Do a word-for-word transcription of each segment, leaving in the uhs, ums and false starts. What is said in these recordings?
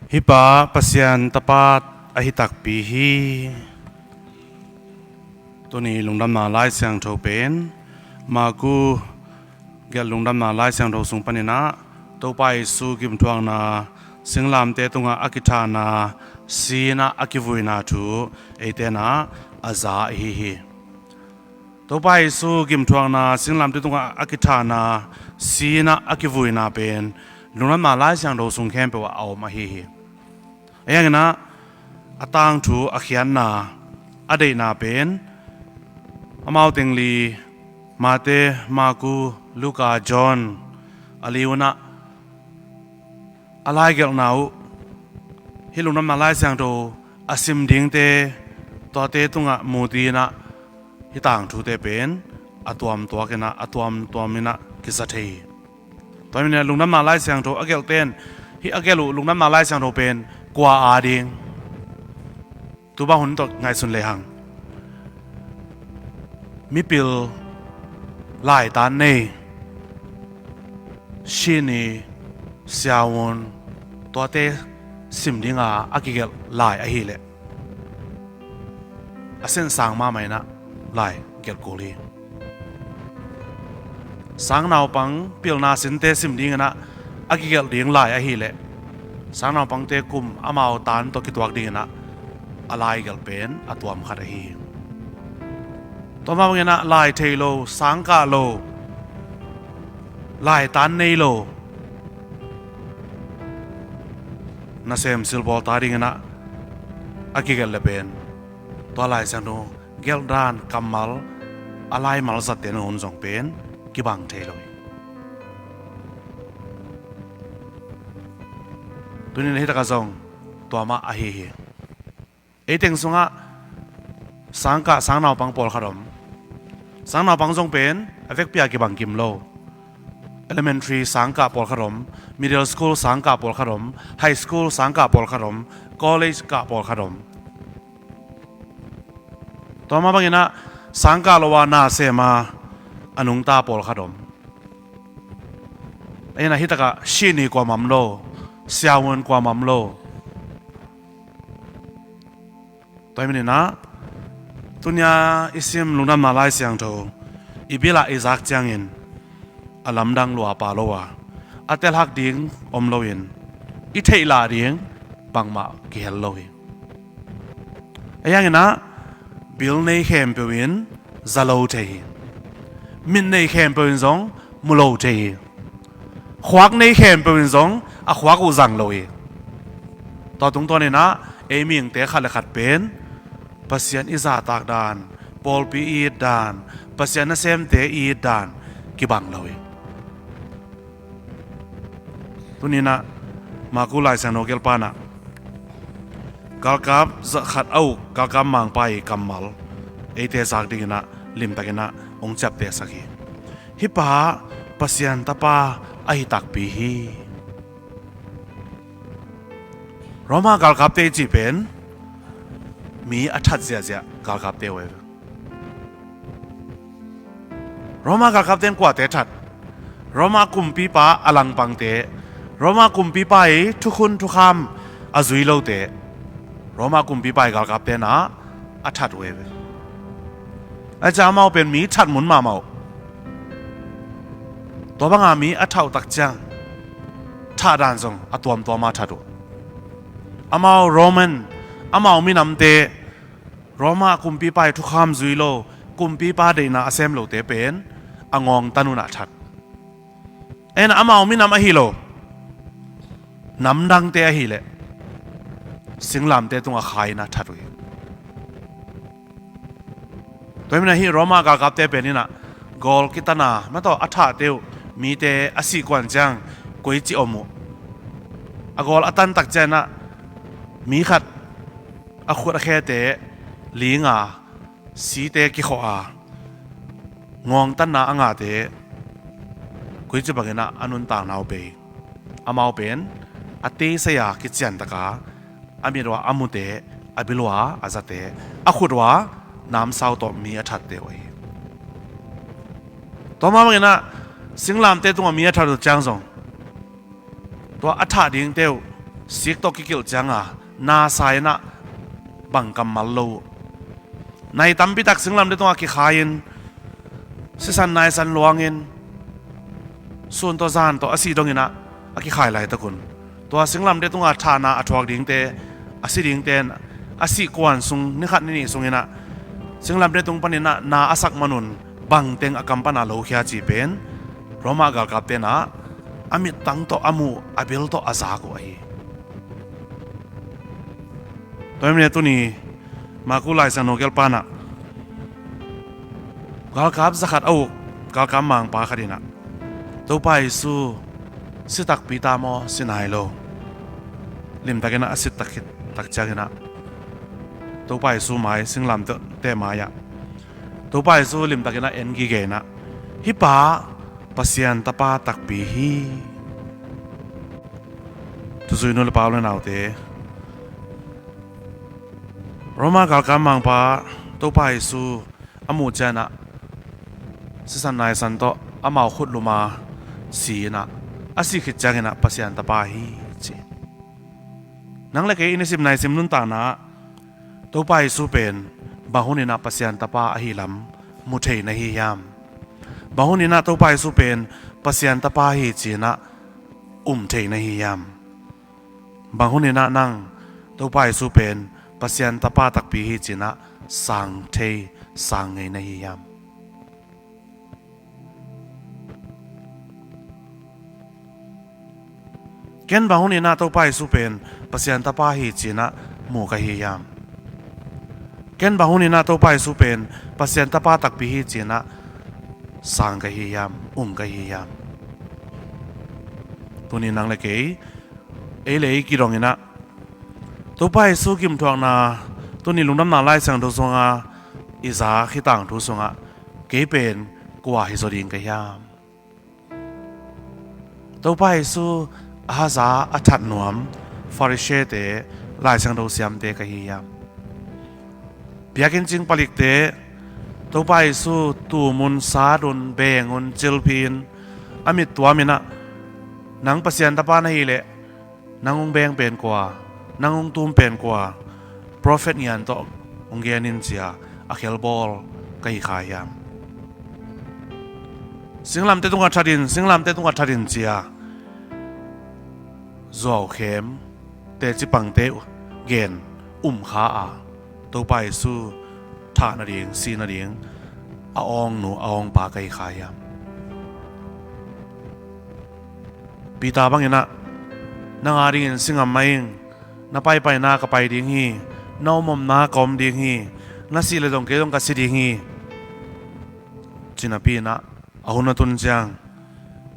Hih pa Pasian Tapa ahi takpi hi. Tuni lungdamna Lai Siangtho pen Marku gelh lungdamna Lai Siangtho sung paninah Topa Jesu gimthuakna, singlamte tungah a kithahna, si-inah a kivuina thu eite inah a za ahi hi. Topa Jesu gimthuakna, singlamte tungah a kithahna, si-inah a kivuina pen lungdamna Lai Siangtho sung khempeuh ah a om ahi hi. Ahi hanginah a tangthu a khiatna, a deihna pen amau teng li, Mate, Marku, Luka, John, a li unah a laigelhna uh, hih lungdamna Lai Siangtho a sim dingte, tuate tungah muti inah hih tangthute pen a tuamtuak inah, a tuamtuam inah kisa thei hi. Tua hi maninah lungdamna Lai Siangtho a gelhte in hih a gelh uh lungdamna Lai Siangtho pen kua a ding? Tu bang hun tawh ngaihsun lehang, mipil, laitan nei, sihni, siavuan, tuate sim dinga a kigelh lai ahileh a sensang mahmah inah lai gelh kul hi. Sangnaupang pilna sinte sim dinginah a kigelh ding lai ahileh sangnaupangte kum amau tan tawh kituak dinginah a laigelh pen a tuam khat ahi hi. Tua mah banginah lai thei lo, sangkah lo, laitan nei lo nasem silbawlta dinginah a kigelh le pen tua Lai Siangtho gelhdan kammal a laimal zatte nangawn zong pen kibang thei lo hi. Tunin ahi takah zong tua mah ahi hi. Ei teng sungah sangkah, sangnaupang pawlkhat om. Sangnaupang zong pen a vekpi-a kibang kim lo. Elementary sangkah pawlkhat om, middle school sangkah pawlkhat om, high school sangkah pawlkhat om, college kah pawlkhat om. Tua mah banginah sangkah lo-a nasem a a nungta pawlkhat om. Ahi inah hih takah sihni kuamah om lo, siavuan kuamah om lo. Tua hi maninah tunia i sim lungdamna Lai Siangtho i bilah i zak ciangin a lamdang lua pah lo a, a telhak ding om loin i theihlah ding bangmah kihel lo hi. Ahi hanginah bil nei khempeuh in za lo thei hi. Mit nei khempeuh in zong mu lo thei hi. Khuak nei khempeuh in zong a khuak uh zang lo hi. Tua tungtawninah ei mihingte khat le khat pen Pasian i zahtak dan, pawlpi i it dan, Pasian nasemte i it dan kibang lo hi. Tuninah Marku Lai Siangtho gelhpanah galkap zakhat a uk galkap mangpa i kammal eite zak dinginah limtakinah hong ciaptehsak hi. Hih pa Pasian Tapa ahi takpi hi. Roma galkapte i cih pen mi a that ziahziah galkapte uh ahi ve. Roma galkapte in kuate that? Roma kumpipa a langpangte, Roma kumpipa i thukhun thukham a zui lote, Roma kumpipa i galkapte inah a that uh ahi ve. Ahi ciang amau pen mi that mun mahmah uh. Tua banga mi a thah uh tak ciang thahdan zong a tuamtuama that uh. Amau Roman, amau minamte, Roma kumpipa i thukham zui lo, kumpipa deihna a sem lote pen a ngawngtan unah that. Ahi inah amau minam ahi lo, namdangte ahileh singlamte tungah khaina that uh hi. Tua hi maninah hih Roma galkapte pen inah gawl kitana mah tawh a thahte uh mite a sih kuan ciang koici om uh? A gawl a tan tak cianginah mi khat a khut a khete linga, site kikhawh a, ngawngtanna a ngahte koici banginah a nuntakna uh bei? Amau pen a teisei-a kiciantaka a mit uh a a mute, a bil uh a a zate, a khut uh a namsau tawh mi a thatte uh ahi. Tua mah banginah singlamte tungah mi a that uh ciang zong tua a thah dingte uh sik tawh kikilh cianga nasa inah bang kammal lo uh. Nai tampitak singlamteh tungah kikhai-in sisan naisan luangin sun tawh zan tawh a sih donginah a kikhai laitakun tua singlamteh tungah thahna a thuak dingte, a si dingte in a sih kuan sung nikhat ninih sunginah singlamteh tung paninah na a sak manun bangteng a kam pana lokhia ci pen Roma galkap tenah a mittang tawh a muh a bil tawh a zak uh ahi. Tua himne tuni Maku Laisiangtho gelpanah galkap zakhat a uk galkap mangpa khatinah Topa Jesu si takpi ta maw, si nai lo? Limtakinah a sit tak khit tak cianginah Topa Jesu mai singlamteh mai-ah Topa Jesu limtakinah en gige inah hih pa Pasian tapa takpi hi. Thuzui nu le pau le naute, Roma galkap mangpa Topa Jesu a muh cianah sisan naisan tawh amau khutluma si inah a sih khit cianginah Pasian tapa hi ci. Nang le kei i nisim naisim nuntakna Topa Jesu pen bang huninah Pasian tapa ahi lam mu thei na hi hiam? Bang huninah Topa Jesu pen Pasian tapa hi cinah um thei na hi hiam? Bang huninah nang Topa Jesu pen Pasian tapa takpi hi cinah sang thei, sang ngei na hi hiam? Ken bang huninah Topa Jesu pen Pasian tapa hi cinah mu ka hi hiam? Ken bang huninah Topa Jesu pen Pasian tapa takpi hi cinah sang ka hi hiam, um ka hi hiam? Tuni nang le kei, ei le ei kidonginah Topa Jesu gimthuakna tuni Lungdamna Laisiangtho sunga i za khitang thu sungah kei pen kua hi zaw ding ka hiam? Topa Jesu a haza a that nuam Farisee-te, Laisiangtho siamte ka hi hiam? Biakinn cing palikte, Topa Jesu tumun, satun, bengun, cilphin a mittuaminah nang Pasian tapa na hileh nang hong beng pen kua, nang hong tum pen kua, prophet ngian tawh hong genin cia a khelbawl ka hi kha hiam? Singlamteh tungah thatin, singlamteh tungah thatin cia zuaukhem tecipangte gen um kha a Topa Jesu thah nading, si nading a awngnu a awngpa ka hi kha hiam? Peter banginah nang adingin si ngam mah ing, na paipaina ka pai ding hi, na omomna ka om ding hi, na sih le zong kei zong ka si ding hi, ci napi inah a hun a tun ciang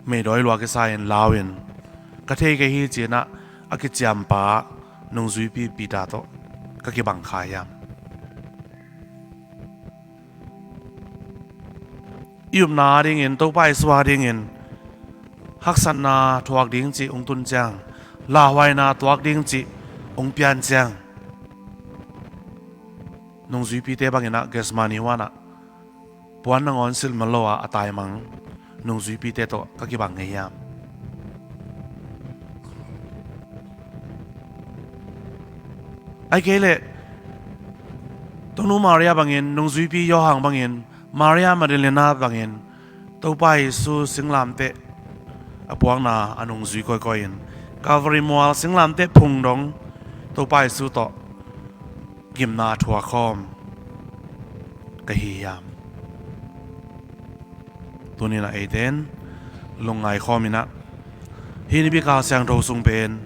meidawi lua kisa-in lau-in ka thei kei hi cinah a kiciampa nungzuipi Peter tawh ka kibang kha hiam? I upna adingin, Topa Jesu adingin haksatna thuak ding cih hong tun ciang, lauhuaina tuak ding cih hong pian ciang, nungzuipite banginah Gethsemane huanah puan nangawn silh man lo a a taimang nungzuipite tawh ka kibang ngei hiam? Ahih kei leh Tonu Maria bangin, nungzuipi Johan bangin, Maria Magdalena bangin Topa Jesu singlamteh a puakna a nungzui kawikawi-in Calvary mual singlamteh phung dong Topa Jesu tawh gimna thuak khawm ka hi hiam? Tuninah eite in lungngai khawminah hih nipikal siangtho sung pen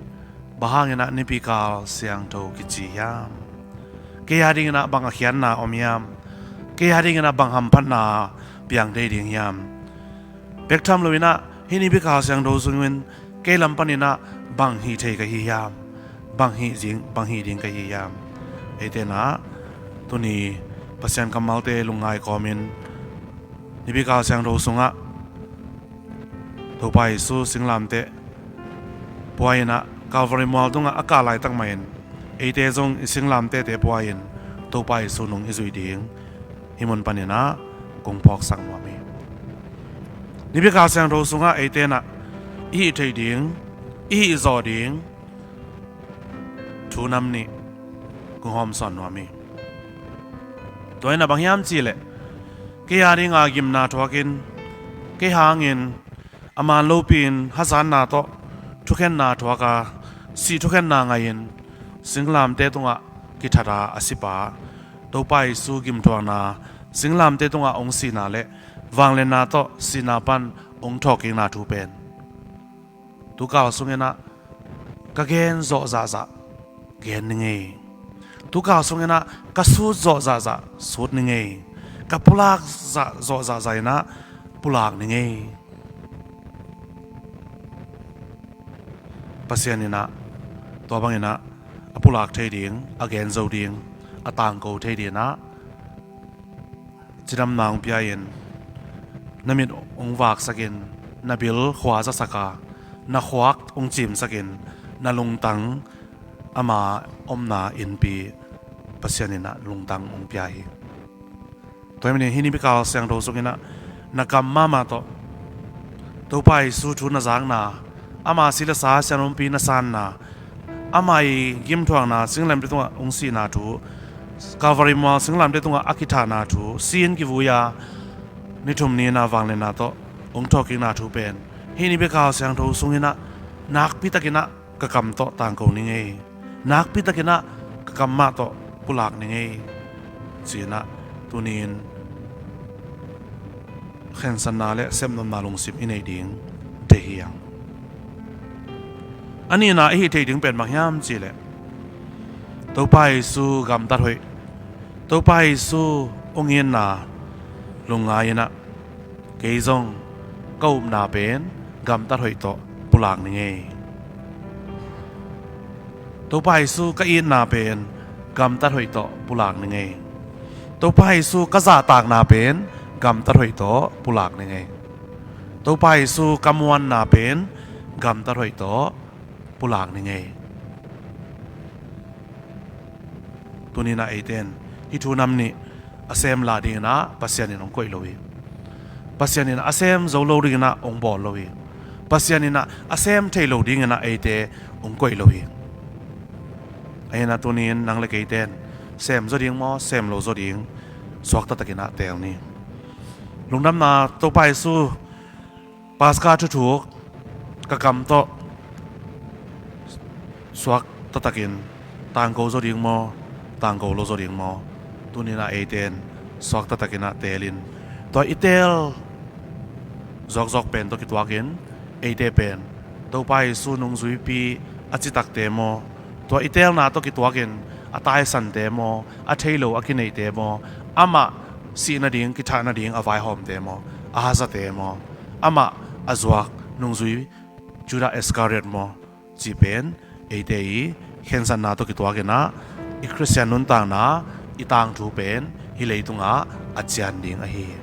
bang hanginah nipikal siangtho kici hiam? Kei a dinginah bang a khiatna om hiam? Kei a dinginah bang hamphatna piang thei ding hiam? Bek tham loinah hih nipikal siangtho sungin kei lam paninah bang hih thei ka hi hiam? Bang hih ding, bang hih ding ka hi hiam? Eite inah tuni Pasian kammalte lungngai kawmin nipikal siangtho sungah Topa Jesu singlamteh pua inah Calvary mual tungah a kah laitak mahin eite zong i singlamtehte pua-in Topa Jesu nung i zuih ding hih mun paninah kong phawksak nuam hi. Nipikal siangtho sungah eite inah i hih theih ding, i hih zawh ding, thu nam nih kong hawmsawn nuam hi. Tua in a bang hiam cihleh, kei a dinga gimna thuakin, kei hangin a man lopi-in hazatna tawh thukhenna thuaka, sih thukhenna ngaihin singlamteh tungah kithata a sipa, Topa Jesu gimthuakna singlamteh tungah hong sihna le vangliatna tawh sihna pan hong thawhkikna thu pen tukal sunginah ka gen zawh zahzah gen ni ngei. Tukal sunginah ka sut zawh zahzah sut ni ngei. Ka pulak zah zawh zahzah inah pulak ni ngei. Pasian inah tua banginah a pulak thei ding, a gen zo ding, a tangko thei dinginah cidamna hong pia-in, na mit hong vaksakin, na bil khua zasak a, na khuak hong cimsakin, na lungtang ama omna innpi Pasian inah lungtang hong pia hi. Tua hi manin hih Nipi kal siangtho sunginah na kam mahmah tawh Topa Jesu thu na zakna, ama si le sa sianumpi na sanna, ama i gimthuakna singlamteh tungah hong sihna thu, Calvary mual singlamteh tungah a kithahna thu, si-in kivui a ni thum ni-inah vangliatna tawh hong thawhkikna thu pen hih Nipi kal siangtho sunginah nakpitakinah ka kam tawh tangko ni ngei. Nakpitakinah ka kam mah tawh pulak ni ngei, ci-inah tuni-in khensatna le sepnopna lungsim i neih ding deih hi hang. A nihna i hih theih ding pen bang hiam cihleh, Topa Jesu gamtat hoih, Topa Jesu hong itna lungngai inah kei zong ka upna pen gamtat hoih tawh pulak ni ngei. Topa Jesu ka itna pen gamtat hoih tawh pulak ni ngei. Topa Jesu ka zahtakna pen gamtat hoih tawh pulak ni ngei. Topa Jesu ka muanna pen gamtat hoih tawh pulak ni ngei. Tuni-inah eite in hih thu nam nih a sem lah dinginah Pasian in hong koih lo hi. Pasian inah a sem zo lo dinginah hong bawl lo hi. Pasian inah a sem thei lo dinginah eite hong koih lo hi. Ahi inah tuni-in nang le keite in sem zaw ding maw, sem lo zaw ding, suakta takinah teel ni. Lungdamna Topa Jesu Paska thuthuk ka kam tawh suakta takin tangko zaw ding maw, tangko lo zaw ding maw? Tuni-inah eite in suakta takinah teelin, tua i teel zawkzawk pen tawh kituakin eite pen Topa Jesu nungzuipi a citakte maw, tua i teelna tawh kituakin a taisante maw, a thei lo a kineihte maw, amah sih nading, kithah nading a vaihawmte maw, a hazate maw, amah a zuak nungzui Judah Iskariot maw, cih pen eite i khensatna tawh kituakinah i Khristian nuntakna, i tangthu pen hih leitungah a cian ding ahi hi.